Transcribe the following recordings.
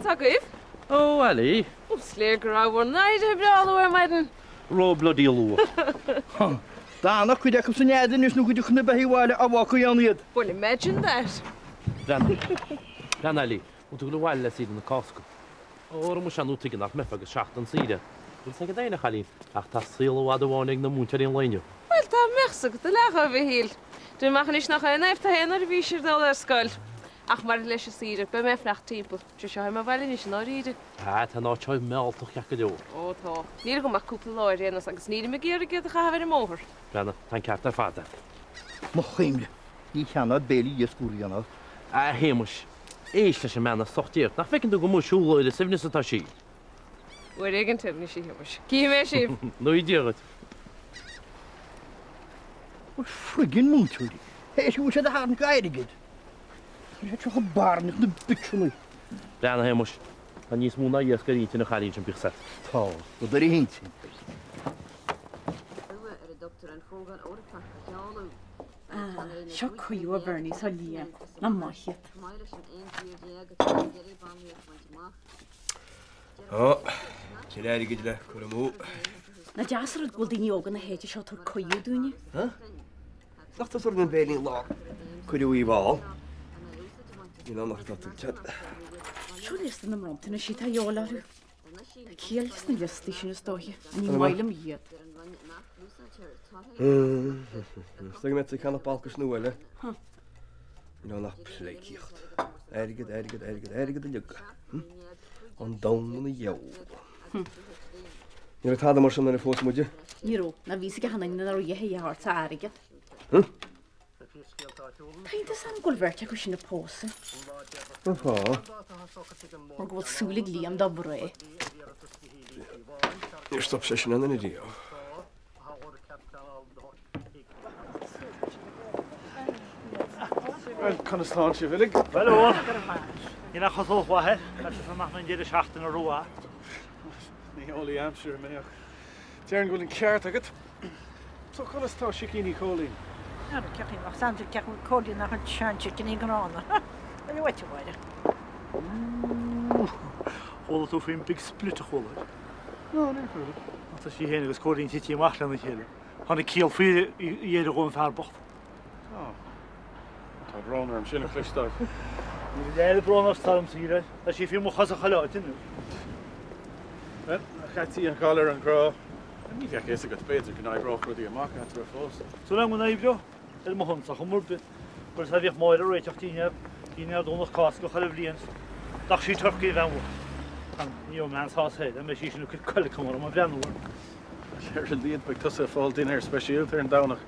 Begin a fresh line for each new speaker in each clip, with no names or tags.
Conas tá agaibh?
Ó, Ailí.
Ó, is léir go raibh bhur n-éirithe breá luath ar maidin.
Ró bloody luath.
D'fhanfadh cuid acu san nead anois nó cuid acu na beithígh abhaile á bhfágfaí ann iad.
Well, imagine that.
Breathnaigh. Breathnaigh, Ailí. Bhfuil tú ag dul abhaile le saoire na Cásca? Óra muise, nó tuige nach mbeifeá agus seachtain saoire. Bhfuil 's ag éinne, a chailín, ach tá saol i bhfad amháin ag na múinteoirí an lae inniu.
Bhuel, dá mbeadh 's agat a leath a Mhichíl. Déan amach anois nach é an fhadhb féin nuair a bhís ar dul ar scoil. Ach maidir leis an saoire, beidh mé ag fanacht timpeall. Sé seo é mo bhaile anois i ndáiríre.
Ah, tá an áit seo mealltach ceart go leor.
Ó, tá. Níl agam ach cúpla lá ar aon nós agus nílim ag iarraidh iad a chaitheamh ar an mbóthar.
Breathnaigh, tá an ceart ar fad agat.
Mo chuimhne, ní cheannód béilí iasc úr a dhéanamh.
A Shéamais, éist leis an mbean a socht Nach bhfeiceann tú go mba siúl ar a suaimhneas atá sí?
Uair éigin anois, a Shéamais. Cífidh mé sibh!
Ní Dia dhuit.
Bhuel, friggin múinteoirí. Théis go bhfuil siad a tharraingt airgid. Tá siad seo chomh barainneach na bitseanna.
Breathnaigh, a Shéamais, tá níos mó ná iasc ar intinn an chailín sin, bíodh 's agat.
Tá, rud ar a hintinn.
Ah, seo cuiú a Bhernie 's a Liam, nach maith iad.
Ó, sin airgid le cur amú.
Nach deas an rud go bhfuil daoine óga na háite seo ag tabhairt cuiú dúinne.
Nach tusa a rinne an béilí an lá cuireadh í bhfál. Níl ann ach atá tuillte agat.
Seo liosta na mbronntanais atá a dhíobháil orthu. Tá ciall sna liostaí sin is dóiche. Ní maith liom iad.
Is dóigh go mbeidh tú ag ceannach balcais nua eile. Níl ann ach pleidhcíocht. Airgead, airgead, airgead, airgead uilig. An domhan ina gheall. Ní raibh tada mar sin nuair a phós muide.
Ní raibh, ná bhí a fhios ag achan duine nach raibh a dhath ort ach airgead. Tá iontas orm go bhfuil beirt acu sin ag pósadh.
Cén fáth?
Mar go bhfuil súil ag Liam do mhnaoi.
Níor stop sé sin aon duine riamh.
Bhuel, conas tánn sibh uilig?
Bhuel, a Eoin, níl aon chosúlacht mhaith air, tá sé amach an deireadh seachtaine rómhaith.
Ní eolaí aimsire mé ach déarfainn go bhfuil an ceart agat. So conas tá sicíní Chóilín?
Ara, ceapaim nach samsa ceapaim Cóilín nach an sean-sicíní gránna. Bhuel, uait a Mháire.
Chuala tú faoin big split a Chóilín?
No, níor chuala.
Ach tá sí féin agus Cóilín tite amach lena chéile. Tháinig ciall faoi dheireadh dhó an fear bocht.
Tá. Tá brón orm sin a chloisteáil.
Níl a leithéid de brón ort orm, Saoire. Tá sí faoi mo chosa chuile áit inniu.
Bhuel, a Cheaití, an galar an grá. Ní bheadh a fhios agat, b'fhéidir go n-oibreodh rudaí amach eatarthu fós.
Súil agam go n-oibreodh, ar mo shon-sa chuma ar bith. Mar is ea bhíodh Máire ag réiteach dinnéar, dinnéar Domhnach Cásca chuile bhliain. D'fhág sí turcaí an bhean bhocht. Ní raibh mé an-sásta air, mbeidh sí sin ag cur coilc orm ag breathnú air.
Ar a laghad beidh tusa ag fáil dinnéar speisialta ar an Domhnach.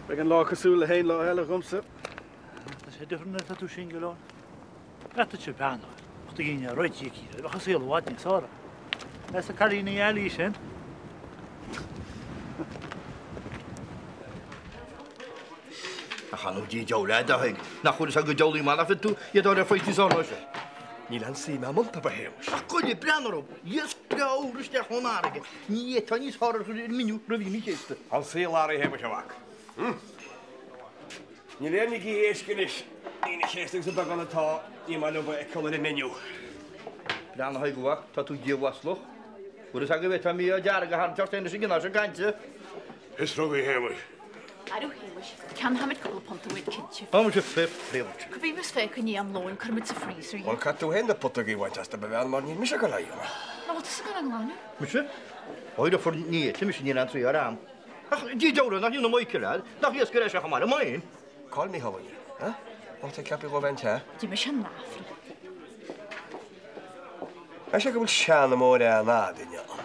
Beidh an lá cosúil le haon lá eile dhomsa.
Tá sé difriúil nuair atá tú singil ann. Bheadh duitse bean agat, ach do dhinnéar réitithe aici, bheadh an saol i bhfad níos fearr. Arsa cailíní Ailí sin.
Ach an Dia deabhal leat, a Thaidhg, nach bhfuil fhios agat go diabhlaí maith nach bhféadfaidh tú iad a fháil ar phraghas níos fearr ná sin.
Níl aon suim a'm iontu, a Shéamais.
Ach goile, breathnaigh orthu, iasc breá úr isteach ón fharraige, ní fhéadfá níos fearr a chur ar an menu roimh Aoine an Chéasta.
Tá an saol athraithe, a Shéamais, a mhac. Níl aon ní ag ithe éisc anois, Aoine an Chéasta agus an beagán atá, ní maith leo a fheiceáil ar an menu.
Breathnaigh, a Thaidhg a mhac, tá tú diamhaslach. Bhfuil fhios agat go bhféadfá mí-ádh dearg a tharraingt ort féin leis an gcineál sin cainte.
Pisreogaí, a Shéamais.
Arú, a Shéamais, ceannóimid cúpla punt uait, cinnte.
Tá mise fair play.
Cibé más féidir i ndiaidh am lóin, cuirfimid sa freezer iad.
Bhuel, caithfidh tú féin na putógaí a bhaint astu, a bhean, mar níl mise ag dul á dhéanamh.
Nach bhfuil tusa ag dul á nglanadh?
Mise? Éireofar ní fhéadfaidh mise, níl aon triar a'm. Ach Dia deabhal nach ionadh Michael lad, nach iascaire é seo chomh maith le mine.
Cá'il Mícheál inniu, eh? Má tá ceaptha dhó bheith an te.
D'imigh sé an Aifreann.
Is é go bhfuil seanamóir an-fhada inniu ann.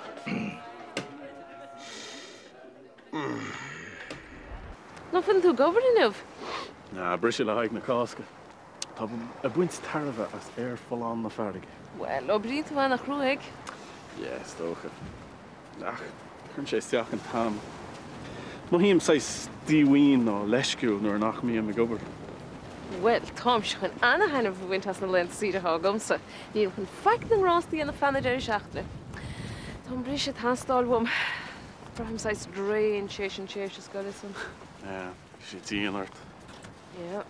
Ná fuil tú ag obair inniu?
Ná, briseadh le haghaidh na Cásca. Táim ag baint tairbhe as aer folláin na farraige.
Bhuel, oibríonn tú an-chruaidh.
Yeah, is dócha. Ach cuireann sé isteach an t-am. Mothaím saghas díomhaoin nó leisciúil nuair nach mbím ag obair.
Bhuel, táimse chun ana-thaitneamh a bhaint as na laethanta saoire atá agamsa. Nílim chun faic na ngrást a dhéanamh feadh na deireadh seachtaine. Tá an briseadh ag teastáil uaim. Braithim saghas drain tar éis an tséasúir scoile san.
Yeah, bhí sé dian ort.
Yeah.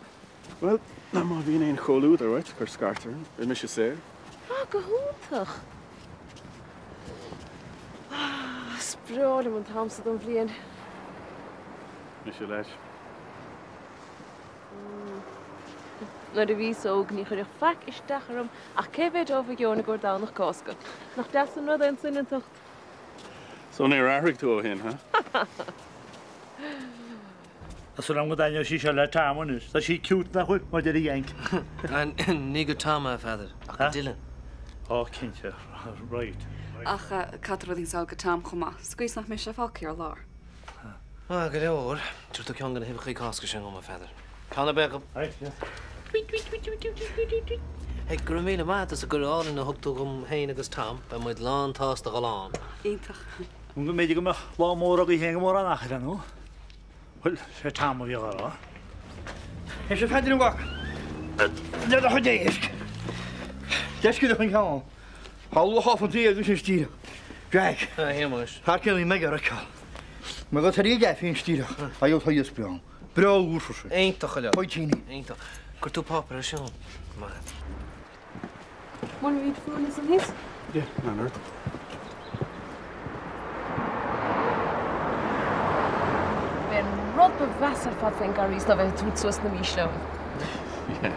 Bhuel, má bhíonn aon chomhluadar uait, cuir scairt orm. Beidh mise saor.
Ah, go hiontach! Ah, is breá liom an t-am so den bhliain.
Mise leis.
Nuair a bhíos óg ní chuirfeadh faic isteach orm ach cé mhéid ubh a gheobhainn i gcomhair Domhnach Cásca. Nach deas an rud é an tsoineantacht?
So níor athraigh tú ó shin, ha?
Tá súil agam go dtaitneoidh sí seo le Tom anois. Tá sí cute nach bhfuil, mar deir an Yank.
Ní go Tom é, a Pheadair, ach go Dylan.
Ó, cinnte. Right.
Ach caithfidh tú rud éigin a fháil go Tom chomh maith, sa gcaoi is nach mbeidh sé fágtha ar lár.
Maith go leor. Tabharfaidh tú ceann de na huibheacha Cásca sin dhom, a Pheadair. Ceann ar bith acu. Hey, go raibh míle maith agat as an gcuireadh álainn a thug tú dhom féin agus Tom. Beidh muid lán tsásta dhul ann.
Iontach.
Go mb'fhéidir go mbeadh lá mór agaibh féin go mórán achair, nó? Bhuel, sé Tom a bhíodh á rá.
Is a Pheadair an mhac le do chuid éisc. Deisce do chun ceann. Tá luach áfach an agus an stíreach. Jack.
A Shéamais.
Thar cionn í mbeidh ar fheiceáil. Mar go tar í ag aifí an stíreach. A fhios a fhios breá. Breá úr sin.
Iontach a leod.
Poitíní.
Iontach. Cuir tú páipéar ar siúl. Maith.
Bhfuil iad fuair san thíos?
Yeah, man ort.
B'é an rud ba mheasa ar fad faoin gCarghas ná bheith ag tabhairt suas na mísleáin.
Yeah.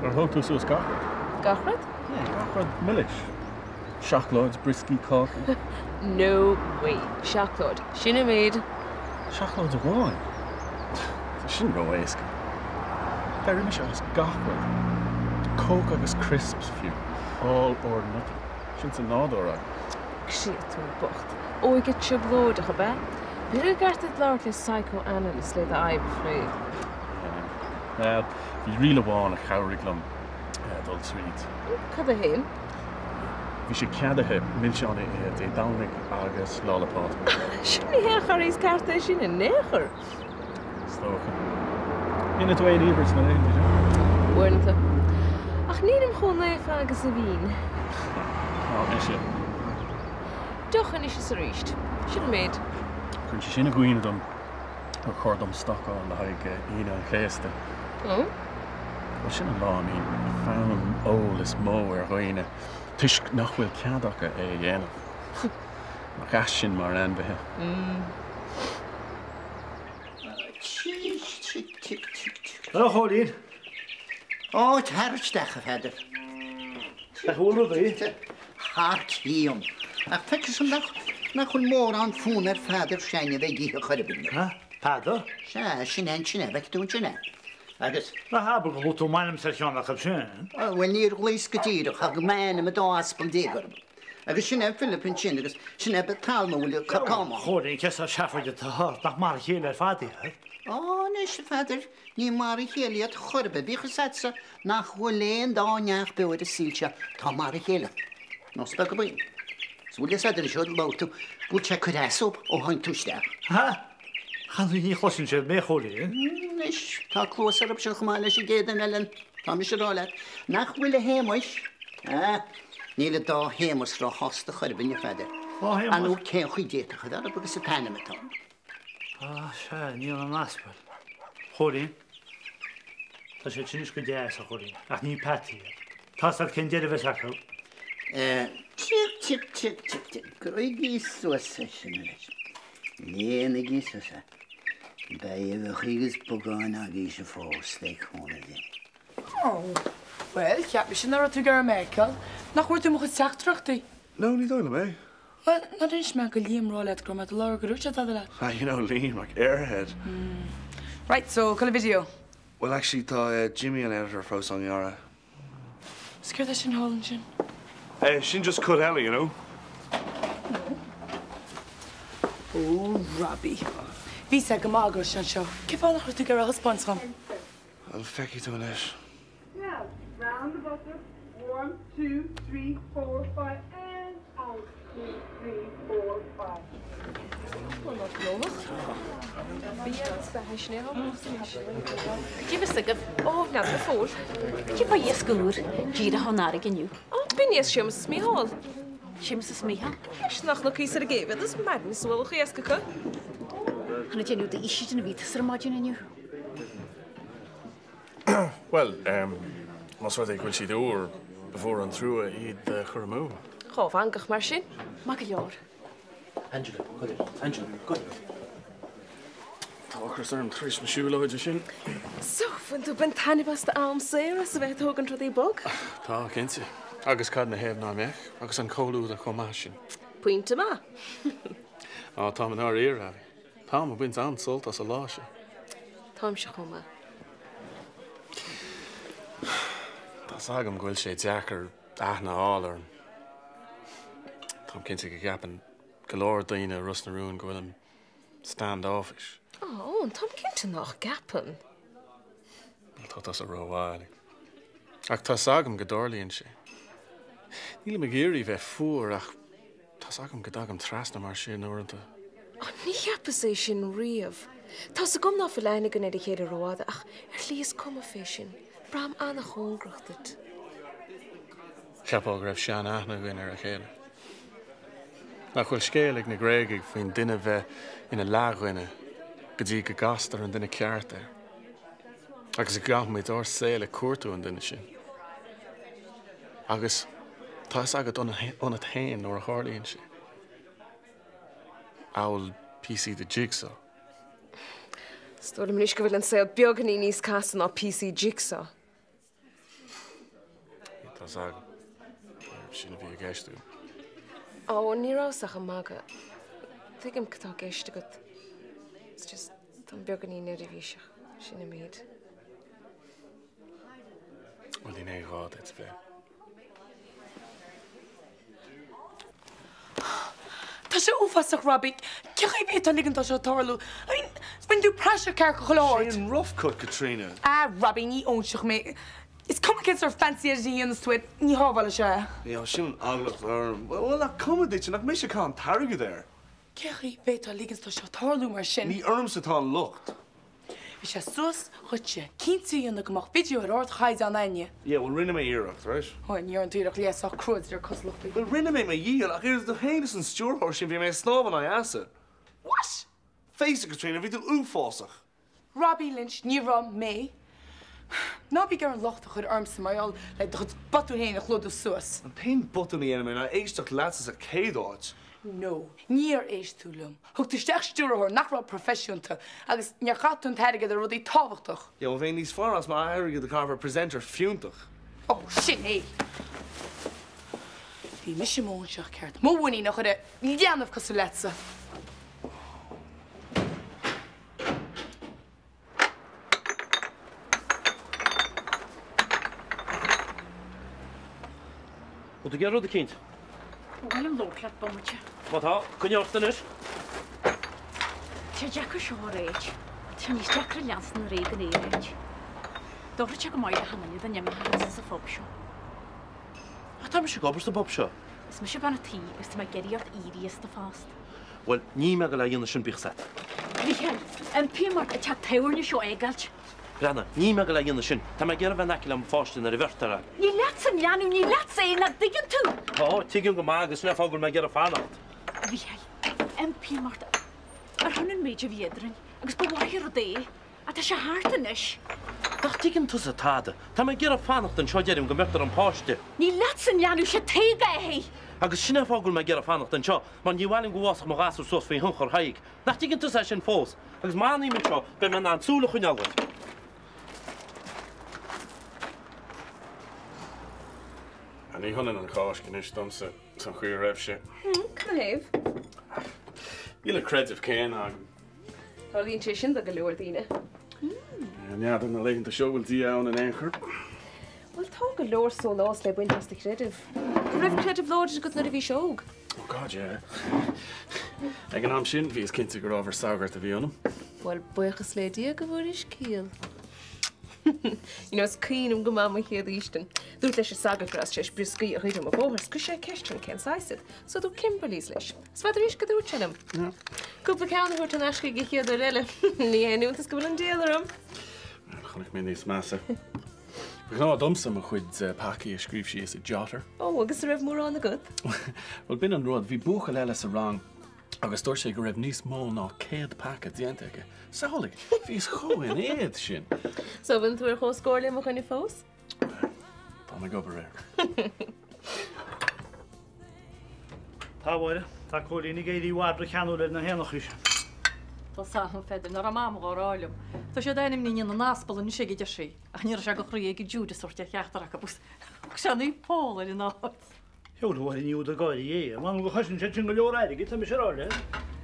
Ar thóg tú suas gach rud?
Gach rud?
Yeah, gach rud milis. Seacláid, brioscaí, cácaí.
No way. Seacláid. Sin an méid.
Seacláid amháin? Tá sin ró-éasca. D'éirigh mise as gach rud. Coke agus crisps fiú. All or nothing. Sin sa nádúr agam.
Créatúr bocht. Óige trioblóideach, ab ea? B'fhéidir gur ceart duit labhairt le psychoanalyst le do fhadhb a phlé.
Bhuel, bhí riail amháin a chabhraigh liom dul tríd.
Cad é fhéin?
Bhí sé ceadaithe milseáin a ithe Dé Domhnaigh agus Lá 'le Pádraig.
Sin ní haon Charghas ceart é sin in aon chor.
Is dócha. Dhéanann tú aon íobairt sna laethanta sin?
Uaireanta. Ach nílim chomh naofa agus a bhínn.
Ná mise.
Deoch anois is arís. Sin an méid.
Cuireann sé sin i gcuimhne dom gur chóir dom stocáil le haghaidh Aoine an Chéasta.
Ó?
Bhuel, sin an lá a mbíonn fonn óil is mó ar dhaoine toisc nach bhfuil cead acu é a dhéanamh. Nach ait sinn mar ainmhithe?
A Chóilín.
Ó, tar isteach, a Pheadair.
Nach bhfuil rudaí?
Thar cionn. Ach feictear dom nach nach bhfuil mórán fonn ar Pheadar s'againne a bheith ag ithe chor ar bith inniu.
Peadar?
Sea, sin é ansin é, bhfeic tú ansin é. Agus.
Ná habair gur ghlaoigh tú m'ainmse ar cheann acu sin.
Bhuel, níor ghlaos go díreach, ach m'ainm an dá aspal déag orthu. Agus sin é Philip ansin agus sin é Talma a bhfuil an corcán ann.
Chóilín, cén sórt seafóid atá ort, nach mar a chéile ar fad iad?
Á, anois, a Pheadair, ní mar a chéile iad chor ar bith, bíodh fhios a'dsa nach bhfuil aon dá neach beo ar an saol seo atá mar a chéile. Nós beag ab í. Is bhfuil fhios a'd anois ó labhair tú go bhfuil sé ag cur as dóibh ó tháinig tú isteach.
Ha! Chan ní chloiseann siad mé, a Chóilín.
Anois, tá cluas orthu sin chomh maith leis an gcéad duine eile, tá mise ag rá leat. Nach bhfuil a Shéamais? Ah, níl an dá Shéamas róshásta chor ar bith inniu, a Pheadair.
Dá Shéamas?
Ar ndóigh, cén chaoi d'fhéadfadh a bheith orthu agus an t-ainm atá orthu.
Ah, sea, níon an aspail. Chóilín, tá siad sin anois go deas, a Chóilín, ach ní peataí iad. Tá 'fhios a'd cén deireadh a bheas acu.
Tic, tic, tic, tic, tic. Gabhaigí suas é sin anois. Léanaigí suas é. Beidh uibheacha agus bogáin agaibhse fós le cúnamh Dé.
Ó, bhuel, cheap mise nach raibh tú ag iarraidh mé a fheiceáil. Nach bhfuair tú mo chuid teachtaireachtaí?
No, ní dóigh liom é.
Bhuel, nár inis mé go Liam rá leat go raibh mé do lorg go dúirt sé tada leat?
Ah, you know Liam, like airhead.
Right, so, cá bhfuil an video?
Well, actually, tá Jimmy an editor fós á ngearradh.
Is céard é sin thall ansin?
Eh, sin just cut eile, you know.
Ó, Robbie. Bhí sé go maith go raibh sé anseo. Cén fáth nach raibh tú ag iarraidh a thaispeáint dhom?
Bhuel, feicfidh tú anois.
Now, round the buttocks, one, two, three, four, five, and out, two, three, four, five.
Cad é bhí agaibh?
Ó, n'fheadar go fóill.
Cad é fá iasc úr, díreach ón fharraige inniu?
Ó, b'in iasc Séamus is Mícheál.
Séamus is Mícheál?
Leis nach na cíos ar an gcéibh iad, is madness a bhfuil an iasc acu.
Chun a déanamh d'aois den a bhí tusa ar maidin inniu.
Bhuel, más rud é go bhfuil siad úr,
Ba mhór an trua iad a chur amú.
Dhá mheangadh mar sin.
Maith go leor.
Angela, goid é. Angela, goid é.
Tá ocras orm tar éis na siúlóide sin.
So, bhain tú ag baint taitneamh as d'am saor as a bheith ag tógaint rudaí bog?
Tá, cinnte. Agus cad 'na thaobh ná mbeadh? Agus an comhluadar chomh maith sin.
Pointe maith.
Á, táim i ndáiríre, Abby. Táim ag baint an-sult as an lá seo.
Táimse chomh maith.
Tá's agam go bhfuil sé deacair aithne a fháil orm. Táim cinnte go gceapann go leor daoine i Ros na Rún go bhfuilim standoffish.
Á, Eoin, táim cinnte nach gceapann.
Tá tusa rómhaith, Ellie. Ach tá's agam go dtarlaíonn sé. Nílim ag iarraidh bheith fuar ach tá's agam go dtagaim trasna mar sin uaireanta.
Á, ní cheapas é sin riamh. Tá's agam ná fuil aithne againn ar a chéile rófhada ach ar shlí is cuma fé sin. Braithim an-chóngarach duit.
Cheapfá go raibh sean-aithne againn ar a chéile. Nach bhfuil scéal ag na Gréagaigh faoin duine bheith ina leathdhuine go dtí go gcastar an duine ceart air? Agus go gcaithfimid ár saol ag cuartú an duine sin. Agus tá fhios agat ionat féin nuair a tharlaíonn sé. Amhail píosaí de jigsaw.
Is dóigh liom anois go bhfuil an saol beagáinín níos casta ná píosaí jigsaw.
Tá's agam. Sin a bhí i gceist agam.
Ó, ní rabhas ach ag magadh. Tuigim cad tá i gceist agat. It's just, táim beagáinín neirbhíseach. Sin an méid.
Bhuel, níl aon ghá duit bheith.
Tá sé uafásach, Robbie. Cén chaoi a bhféadfá ligean dó seo tarlú? I mean, rinne tú praiseach ceart go chuile shórt.
Sé an rough cut, Caitríona.
Ah, Robbie, ní óinseach mé. Is cuma cén sórt fancy editing a dhéanas tú air, ní shábhálfaidh sé é.
Yeah, sin an eagla atá orm. Bhuel, nach cuma duitse, nach mise a chaith an t-airgead air.
Cén chaoi a bhféadfá ligean dó seo tarlú mar sin?
Ní ormsa atá an locht.
Bhí sé suas dhuitse cinntiú a dhéanamh go mbeadh video ar ardchaighdeán againne.
Yeah, bhuel rinne mé iarracht, right?
Ó, ní dhearna tú iarracht léas sách crua de réir cosúlachta.
Bhuel rinne mé mo dhícheall ach idir tú féin is an stiúrthóir sin bhí mé ag snámh in aghaidh easa.
What?
Face it, Caitríona, bhí tú uafásach.
Robbie Lynch, ní raibh mé. Ná bí ag iarraidh an locht a chur ormsa mar gheall le do chuid botún féin a chlúdú suas.
An t-aon botún a dhéanann mé ná éisteacht leatsa sa chéad áit.
No, níor éist tú liom. Thug tú isteach stiúrthóir nach raibh proifisiúnta agus níor chaith tú an t-airgead ar rudaí tábhachtach.
Yeah, bhuel bheinn níos fearr as m'airgead a chaitheamh ar presenter fiúntach.
Ó, sin é! Bhí mise móinseach ceart. Mo mhuinín a chur i leanbh cosúil leatsa.
Bhfuil tú ag iarraidh rud eicínt?
Ba mhaith liom labhairt leat bomaite.
Má tá, coinnigh ort anois.
Tá sé deacair seo a réiteach. Tá sé níos deacra leanstan ar aghaidh gan é a réiteach. D'oibrigh sé go maith le hachan duine dá n-imeochthá sa phub seo.
Ach tá mise ag obair sa bpub seo.
Is mise bean an tí agus tá mé ag iarraidh ort éirí as do phost.
Bhuel, níl mé ag dul a dhéanamh sin bíodh 's agat.
A Mhícheáil, impím ort an teach tábhairne seo a fhágáilt.
Breathnaigh, níl mé ag dul a dhéanamh sin. Tá mé ag iarraidh bheith in aice le mo pháiste nuair a bheirtear air.
Ní leatsa an leanbh, ní leatsa é, nach dtuigeann tú?
Tá, tuigim go maith agus sin é an fáth go bhfuil mé ag iarraidh fanacht.
A Mhícheáil, impím ort ar shon an méid a bhí eadrainn agus ba mhaith an rud é. Ach tá sé thart anois.
Nach dtuigeann tusa tada. Tá mé ag iarraidh fanacht anseo, deirim, go mbeirtear an páiste.
Ní leatsa an leanbh, sé Tadhg é.
Agus sin é an fáth go bhfuil mé ag iarraidh fanacht anseo, mar ní mhaith liom go bhfásfadh mo ghasúr suas faoi thionchar Thaidhg. Nach dtuigeann tusa é sin fós? Agus má fhanaim anseo, beidh mé in ann súil a choinneáil air.
Ní hionann an Cháisc anois domsa is an chaoi a raibh sé.
Cad ina thaobh?
Níl an creideamh céanna agam.
Tarlaíonn sé sin do go leor daoine.
N'fheadar na laethanta seo bhfuil Dia ann in aon chor.
Bhuel, tá go leor sólás le baint as do chreideamh. An raibh creideamh láidir agat nuair a bhís óg?
Oh God, yeah. Ag an am sin, bhíos cinnte gur ábhar sagairt a bhí ionam.
Bhuel, buíochas le Dia go bhfuairis ciall. You know, is cuimhin liom go maith mo chéad fhaoistin. Dúrt leis an sagart go rabhas tar éis brioscaí a ghoid ó mo mháthair, 's chuir sé ceist orm cén saghas iad. So dúrt Kimberleys leis. Is n'fheadar arís cad a dúirt sé liom. Cúpla ceann a thabhairt in aisce ag an chéad uair eile. Ní haon iontas go bhfuil an diabhal orm.
Bhuel, chonaic mé níos measa. Ba ghnáth domsa mo chuid peacaí a scríobh síos i jotter.
Ó, agus an raibh mórán agat?
Bhuel, b'in an rud, bhí buachaill eile sa rang agus dúirt sé go raibh níos mó ná 100 peaca déanta aige. Samhlaigh, bhíos chomh in éad sin.
So, bhfuil tú ar chomhscór le mo dhuine fós?
Tá Táim ag obair air.
Tá, a Mháire. Tá Cóilín ag éirí i bhfad ro-cheanúil ar na héanachaí sin.
Tá 's agam, a Pheadair, nach raibh Mam dhá rá liom. Tá siad ainmnithe i ndiaidh na n-aspal anois aige, deir sí. Ach ní raibh sé de chroí ag Judas tabhairt ar cheachtar acu agus thug sé Naomh Pól ar an áit.
Sheol a Mháire, ní údar gáirí é. M'anam go gcosain siad sin go leor airgid, tá mise a rá leat.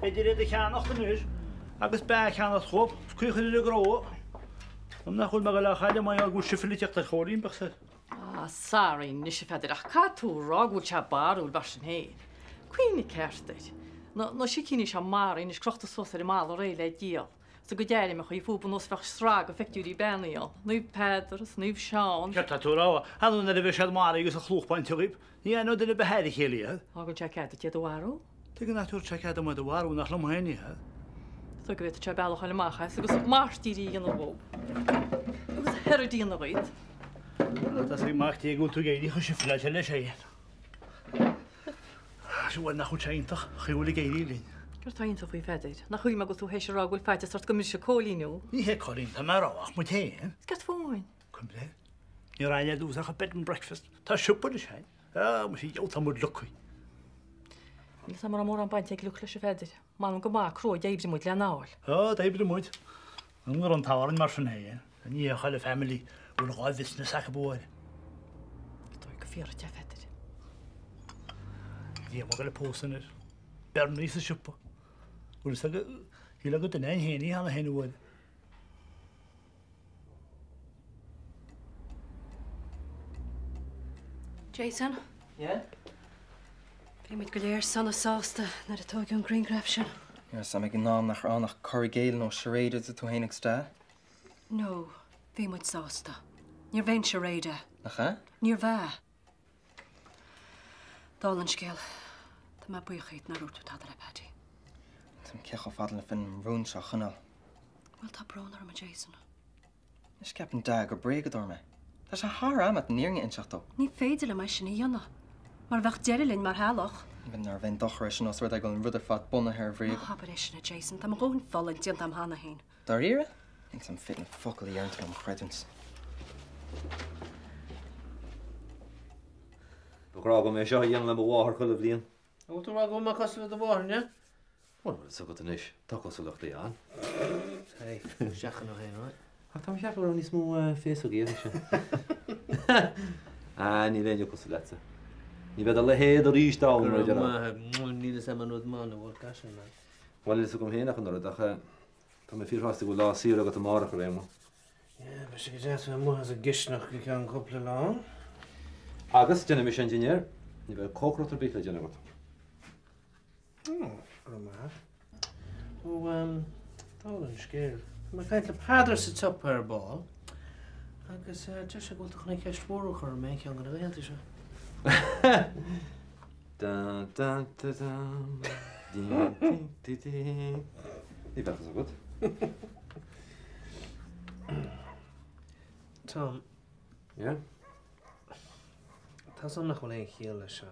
Idir iad a cheannacht anois agus ba a cheannacht chucu, is caoi a chur ar an gcró. Nach bhfuil mé ag dul á chailleadh mar gheall go bhfuil sifilic ag teacht ar Chóilín, bheadh sé.
Ah, sorry anois a Pheadair, ach caithfidh tú a rá go bhfuil sé barrúil mar sin féin. Cuimhnigh ceart air. Na, na sicíní seo maraithe anois crochta suas ar an mballa réidh le díol. Is a gcuid ainmneachaí fúthu ar nós bheadh sraith de phictiúirí beannaithe ann. Naomh Peadar is Naomh Seán.
Céard tá tú a rá? Anonn nuair a bheidh siad maraithe agus an chlúmh bainte dhíob, ní aithneoidh duine ar bith thar a chéile iad.
Fágann sé cead duit iad a mharú.
Tuige nach dtabharfadh sé cead dom iad a mharú, nach liom féin iad?
Is dóigh go bhféadfadh sé bealach a fháil amach as agus mairtírí a dhéanamh dhóibh. Agus Herod a dhéanamh dhíot.
Tá sé mac Dé go bhfuil tú ag éirí chomh sifriáilte leis féin. Sea, bhuel, nach bhfuil sé iontach, an chaoi a bhfuil ag éirí linn.
Céard tá iontach faoi Pheadair? Nach shíl mé go bhfuil tú théis a rá go bhfuil faitíos ort go mbrisfidh Cóilín thú?
Ní hé Cóilín atá mé a rá ach muid féin.
Is céard fúinn?
Cuimhnigh, ní raibh ar dtús ach bed and breakfast. Tá siopa anois againn. Ah, muise, gheall, tá muid lucky.
Níl 's agam an raibh mórán baint ag luck leis a Pheadair. M'anam go maith cruaidh d'oibrigh muid lena fháil.
Á, d'oibrigh muid. An raibh an t-ádh orainn mar sin féin. Ní hé chuile family a bhfuil dhá bhusiness acu a Mháire.
Is dóigh gur fíor duit a Pheadair.
Ní bheadh le pósadh anois. Bernie sa siopa. Bhfuil fhios agat, níl agat duine ann féin í cheana féin a Mháire.
Jason?
Yeah?
Bhí muid go léir sona sásta nuair a tóigeadh an grianghraf sin.
Níl a fhios agam ag an am nach raibh ann ach cur i gcéill nó charade idir tú féin agus Da.
No, bhí muid sásta. Níorbh aon charade é.
Nach ea?
Níorbh ea. Dála an scéil, tá mé buíoch díot nár dhúirt tú tada le Paddy.
Níl a fhios agam cé chomh fada le féidir liom an rún seo a choinneáil.
Bhuel, tá brón orm, a Jason.
Anois ceapann Da gur bréagadóir mé. Tá sé thar am an fhírinne a inseacht dó.
Ní féidir liom é sin a dhéanamh. Mar bheadh deireadh linn mar theaghlach.
Nárbh aon dochar é sin os rud é go bhfuil an rud ar fad bunaithe ar bhréag.
Ná habair é sin, a Jason. Tá mo dhóthain fulaingt déanta agam cheana féin.
Dáiríre? Níl a fhios agam an féidir liom focal a dheireann tú liom a chreidiúint.
Ba ghnách liom é seo a dhéanamh le mo mháthair chuile bhliain.
An bhfuil tú ag rá go bhfuil mé cosúil le do mháthair, an ea?
Bhuel, bhfuil fhios agat anois, tá cosúlachtaí ann.
Hey, seachain ó shin, right?
Ach tá mé ag ceapadh go raibh níos mó féasógaí uirthise. Ah, níl éinne cosúil leatsa. Ní bheidh do leithéid arís ann,
Go raibh maith agat. Níl fhios agam an rud maith nó olc é sin, man.
Bhuel, níl fhios agam féin ach an oiread, ach tá mé fíorshásta go bhfuil lá saor agat amárach, a Réamoinn.
Yeah, beidh sé go deas bheith amuigh as an gcisteanach go ceann cúpla lá.
Agus déanfaidh mise an dinnéar, ní bheidh cócaireacht ar bith le déanamh agat.
Oh, go raibh maith agat. Ó, um, dála an scéil. Bhí mé ag caint le Peadar sa tsiopa ar ball agus eh, deir sé go bhfuil tú chun aon cheist mhór a chur orm aon cheann de na laethanta seo.
Dun dun dun dun dí dí dí dí. Ní bheadh fhios agat.
Tom.
Yeah?
Tá 'fhios a'm nach bhfuil aon chiall leis seo,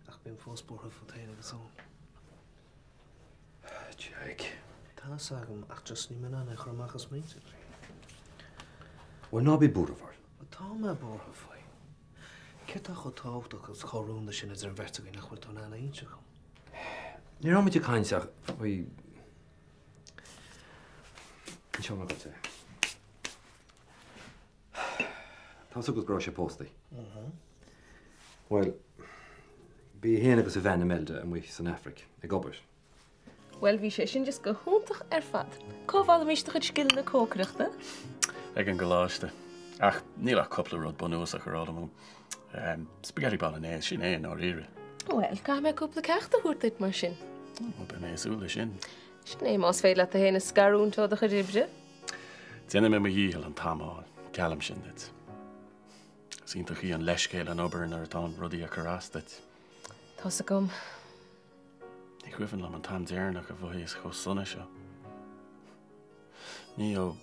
ach bím fós buartha fút féin agus Eoin.
Jake.
Tá 'fhios agam, ach just níl mé in ann é a chur amach as m'intinn.
Bhuel, ná bí buartha faoi.
Tá mé buartha faoi. Céard tá chomh tábhachtach agus chomh rúnda sin idir an bheirt againn nach bhfuil tú in ann a inse dhom?
Ní raibh muid ag caint ach faoi. Inseoidh mé duit é. Tá 'fhios agat go raibh sé pósta. Bhuel, bhí é féin agus a bhean Imelda amuigh san Afraic ag obair.
Bhuel, bhí sé sin just go hiontach ar fad. Cá bhfoghlaimís do chuid scileanna cócaireachta?
Ag an gcoláiste. Ach níl ach cúpla rud bunúsach ar fhoghlaim uaim. Spaghetti bolognese, sin é i ndáiríre.
Bhuel, caithfidh mé cúpla ceacht a thabhairt duit mar sin.
Bhuel, beidh mé ag súil leis sin.
Sin é, más féidir leat tú féin a scarúint ó do chuid oibre.
Déanfaidh mé mo dhícheall an t-am a fháil, geallaim sin duit. Is iontach í an leithscéal an obair nuair atá rudaí ag cur as duit.
Tá's agam.
Ní cuimhin liom an t-am deireanach a mhothaíos chomh sona seo. Ní ó.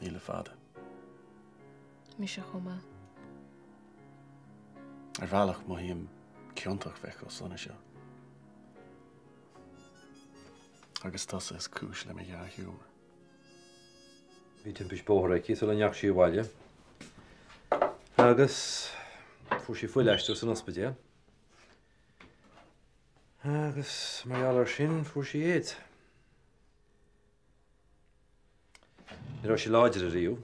Ní le fada.
Mise chomh maith.
Ar bhealach mothaím ciontach bheith chomh sona seo. Agus tusa is cúis le mo dhea-ghiúmar.
Bhí timpist bóthair aici sula ndeachaigh sí abhaile. Agus fuair sí fuil-aistriú san ospidéal. Agus mar gheall air sin fuair sí AIDS. Ní raibh sí láidir ariamh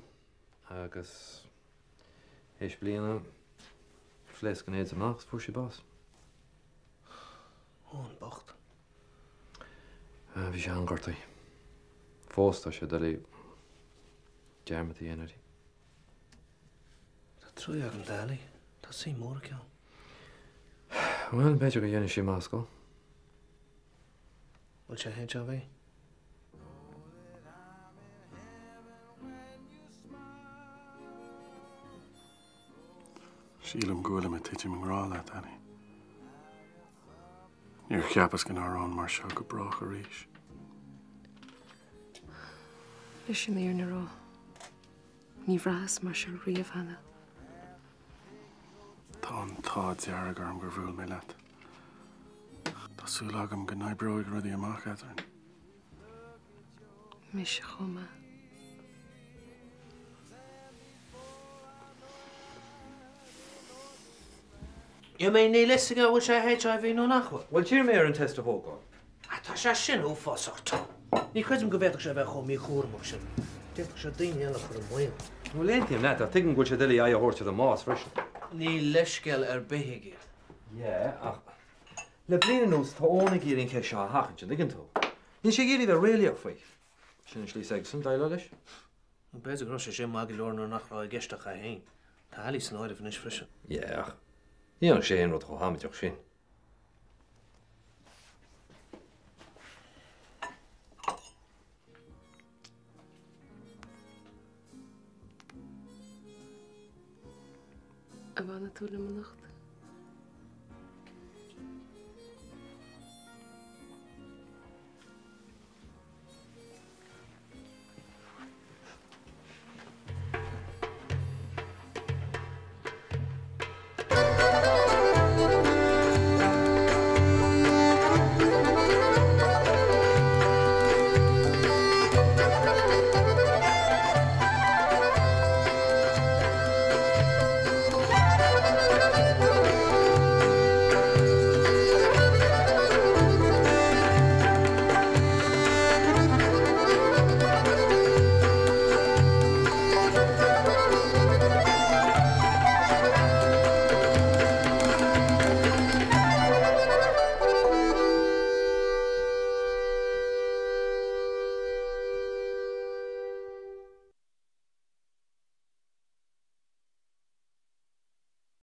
agus théis bliana phléasc an AIDS amach agus fuair sí bás.
Eoin bocht.
Bhí sé an-ghortaithe. Fós tá sé doiligh dearmad a dhéanamh uirthi.
Tá trua agam d'Ali. Tá suim mhór aici ann.
Bhuel, b'fhéidir go ndéanfaidh sí amach as scoil.
Bhfuil sé HIV?
Sílim go bhfuilim ag titim i ngrá leat, Ali. Níor cheapas go n-aireoinn mar seo go brách arís.
Leis an fhírinne a rá, ní bhraitheas mar seo riamh cheana.
Tá an t-ádh dearg orm gur bhuail mé leat. Tá súil agam go n-oibreoidh rudaí amach eadrainn.
Mise chomh maith.
You mean níl fhios aige an bhfuil sé HIV nó nach bhfuil?
Bhuel, d'iarr mé air an test a thógáil.
Ah, tá sé sin uafásach, Tom. Ní chreidim go bhféadfadh sé a bheith chomh míchúramach sin. D'fhéadfadh sé daoine eile a chur i mbaol.
Bhuel, aontaím leat, ach tuigim go bhfuil sé doiligh aghaidh a thabhairt ar an mbás freisin.
Níl leithscéal ar bith ag iad.
Yeah, ach le bliain anuas tá Eoin ag iarraidh an cheist seo a sheachaint, an dtuigeann tú? Níl sé ag iarraidh a bheith réalaíoch faoi. Sin an slí s'aigesan déileáil leis.
B'fhéidir go raibh sé sin maith go leor nuair nach raibh i gceist ach é féin. Tá Ali san áireamh anois freisin.
Yeah, ach ní dhéanfadh sé aon rud chomh hamaideach sin.
An bhfanfaidh tú liom anocht?